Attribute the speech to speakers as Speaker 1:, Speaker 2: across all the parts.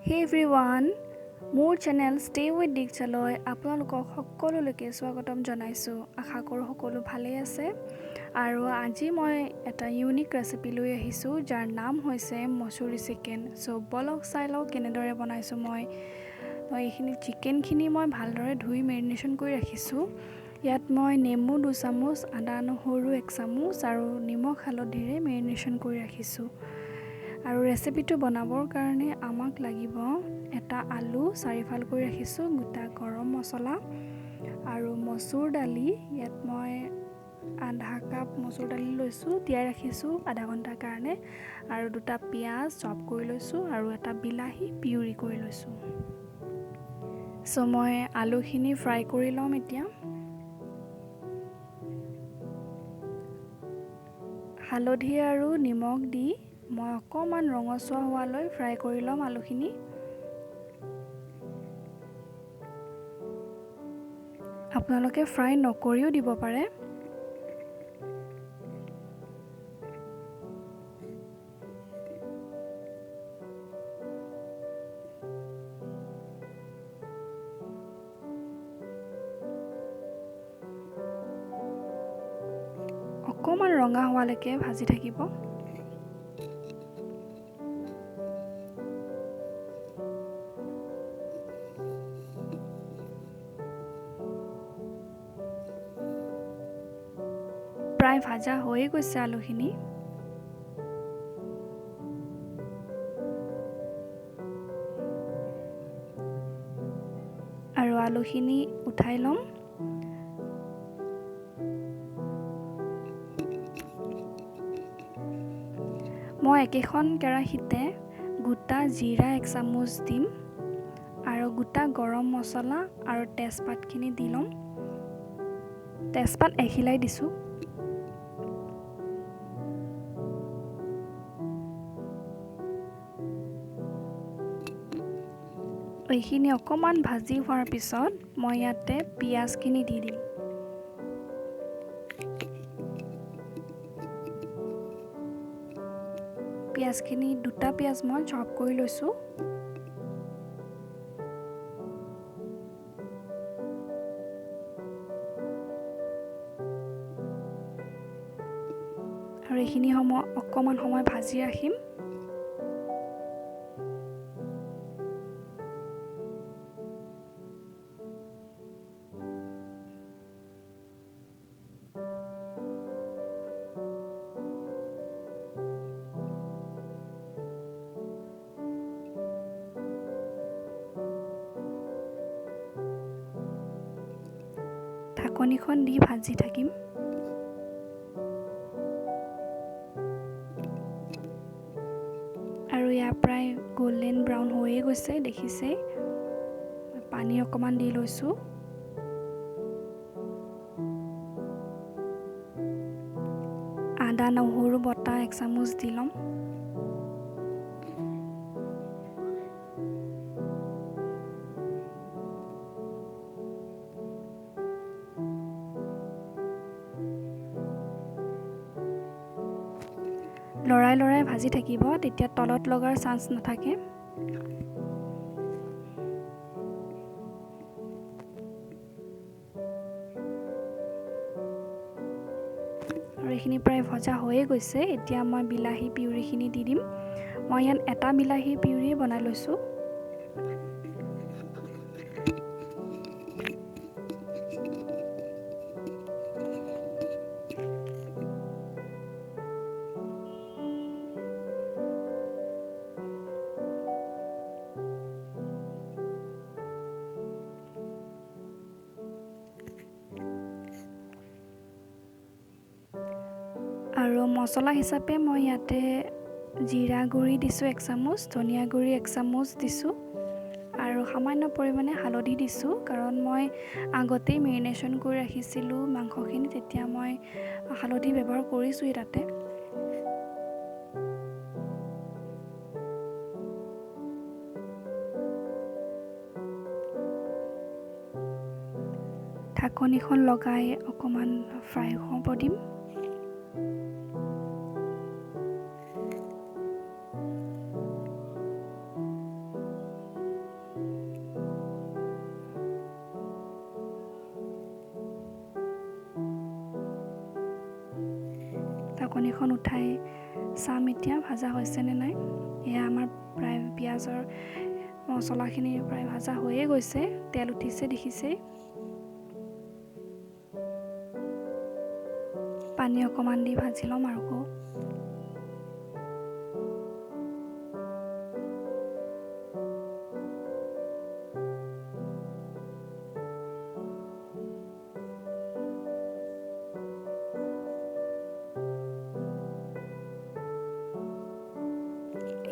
Speaker 1: হে এভৰিৱান, মোৰ channel stay with দীক্ষালৈ আপোনালোকক সকলোলৈকে স্বাগতম জনাইছোঁ। আশা কৰোঁ সকলো ভালেই আছে। আৰু আজি মই এটা ইউনিক ৰেচিপি লৈ আহিছোঁ, যাৰ নাম হৈছে মচুৰি চিকেন। চ' বলক চাই লওক কেনেদৰে বনাইছোঁ। মই এইখিনি চিকেনখিনি মই ভালদৰে ধুই মেৰিনেশ্যন কৰি ৰাখিছোঁ। ইয়াত মই নেমু 2 চামুচ, আদা নহৰু 1 চামুচ আৰু নিমখ হালধিৰে মেৰিনেশ্যন কৰি ৰাখিছোঁ। আৰু ৰেচিপিটো বনাবৰ কাৰণে আমাক লাগিব এটা আলু চাৰিফাল কৰি ৰাখিছোঁ, গোটা গৰম মছলা আৰু মচুৰ দালি। ইয়াত মই আধা কাপ মচুৰ দালি লৈছোঁ, তিয়াই ৰাখিছোঁ আধা ঘণ্টাৰ কাৰণে। আৰু 2টা পিঁয়াজ চপ কৰি লৈছোঁ আৰু এটা বিলাহী পিউৰি কৰি লৈছোঁ। চ' মই আলুখিনি ফ্ৰাই কৰি ল'ম এতিয়া। হালধি আৰু নিমখ দি মই অকণমান ৰঙচুৱা হোৱালৈ ফ্ৰাই কৰি ল'ম আলুখিনি। আপোনালোকে ফ্ৰাই নকৰিও দিব পাৰে। অকণমান ৰঙা হোৱালৈকে ভাজি থাকিব। প্ৰায় ভাজা হৈয়ে গৈছে আলুখিনি। আৰু আলুখিনি উঠাই ল'ম। মই একেখন কেৰাহীতে গোটা জিৰা 1 চামুচ দিম আৰু গোটা গৰম মছলা আৰু তেজপাতখিনি দি ল'ম। তেজপাত এখিলাই দিছোঁ। এইখিনি অকণমান ভাজি হোৱাৰ পিছত মই ইয়াতে পিঁয়াজখিনি দি দিম। পিঁয়াজখিনি 2টা পিঁয়াজ মই চপ কৰি লৈছোঁ। আৰু এইখিনি সময় অকণমান সময় ভাজি ৰাখিম। ঢাকনিখন দি ভাজি থাকিম। আৰু ইয়াৰ প্ৰায় গল্ডেন ব্ৰাউন হৈয়ে গৈছে, দেখিছে। পানী অকণমান দি লৈছোঁ। আদা নহৰু বটা 1 চামুচ দি ল'ম। লৰাই লৰাই ভাজি থাকিব, তেতিয়া তলত লগাৰ চান্স নাথাকে। আৰু এইখিনি প্ৰায় ভজা হৈয়ে গৈছে। এতিয়া মই বিলাহী পিউৰিখিনি দি দিম। মই ইয়াত এটা বিলাহী পিউৰিয়ে বনাই লৈছোঁ। আৰু মছলা হিচাপে মই ইয়াতে জিৰা গুড়ি দিছোঁ 1 চামুচ, ধনিয়া গুড়ি 1 চামুচ দিছোঁ আৰু সামান্য পৰিমাণে হালধি দিছোঁ, কাৰণ মই আগতেই মেৰিনেশ্যন কৰি ৰাখিছিলোঁ মাংসখিনি, তেতিয়া মই হালধি ব্যৱহাৰ কৰিছোঁৱেই তাতে। ঢাকনিখন লগাই অকণমান ফ্ৰাই হ'ব দিম। ঢাকনিখন উঠাই চাম এতিয়া ভাজা হৈছেনে নাই। এয়া আমাৰ প্ৰায় পিঁয়াজৰ মছলাখিনি প্ৰায় ভাজা হৈয়ে গৈছে, তেল উঠিছে দেখিছেই। পানী অকণমান দি ভাজি ল'ম আৰু আকৌ।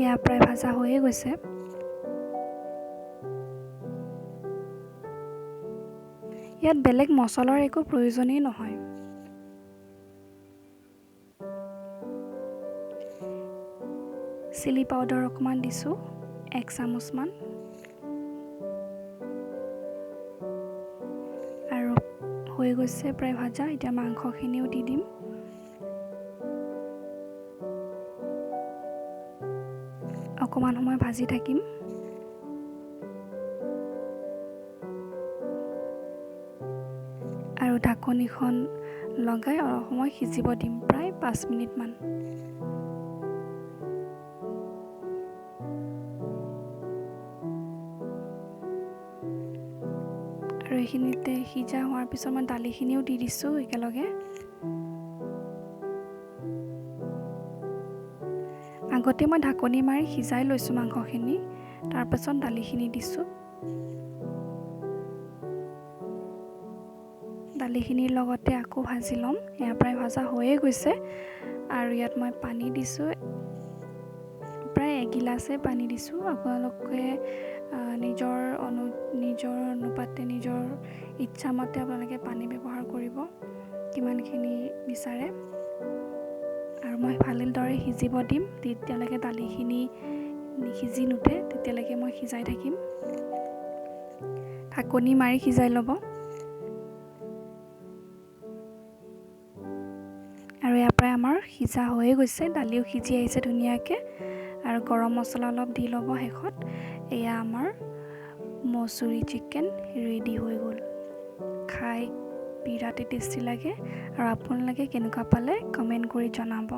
Speaker 1: এয়া প্ৰায় ভাজা হৈয়ে গৈছে। ইয়াত বেলেগ মছলাৰ একো প্ৰয়োজনেই নহয়। চিলি পাউডাৰ অকণমান দিছোঁ, 1 চামুচমান। আৰু হৈ গৈছে প্ৰায় ভাজা। এতিয়া মাংসখিনিও দি দিম। অকণমান সময় ভাজি থাকিম। আৰু ঢাকনিখন লগাই অলপ সময় সিজিব দিম, প্ৰায় 5 মিনিটমান। আৰু এইখিনিতে সিজা হোৱাৰ পিছত মই দালিখিনিও দি দিছোঁ একেলগে। আগতে মই ঢাকনি মাৰি সিজাই লৈছোঁ মাংসখিনি, তাৰপাছত দালিখিনি দিছোঁ। দালিখিনিৰ লগতে আকৌ ভাজি ল'ম। এয়া প্ৰায় ভাজা হৈয়ে গৈছে। আৰু ইয়াত মই পানী দিছোঁ, প্ৰায় এগিলাচে পানী দিছোঁ। আপোনালোকে নিজৰ অনুপাতে, নিজৰ ইচ্ছামতে আপোনালোকে পানী ব্যৱহাৰ কৰিব, কিমানখিনি বিচাৰে। আৰু মই ভালদৰে সিজিব দিম, তেতিয়ালৈকে দালিখিনি সিজি নুঠে তেতিয়ালৈকে মই সিজাই থাকিম। ঢাকনি মাৰি সিজাই ল'ব। আৰু ইয়াৰ পৰাই আমাৰ সিজা হৈয়ে গৈছে, দালিও সিজি আহিছে ধুনীয়াকৈ। আৰু গৰম মছলা অলপ দি ল'ব শেষত। এয়া আমাৰ মচুৰি চিকেন ৰেডি হৈ গ'ল। খাই বিৰাটেই টেষ্টি লাগে। আৰু আপোনালোকে কেনেকুৱা পালে কমেণ্ট কৰি জনাব।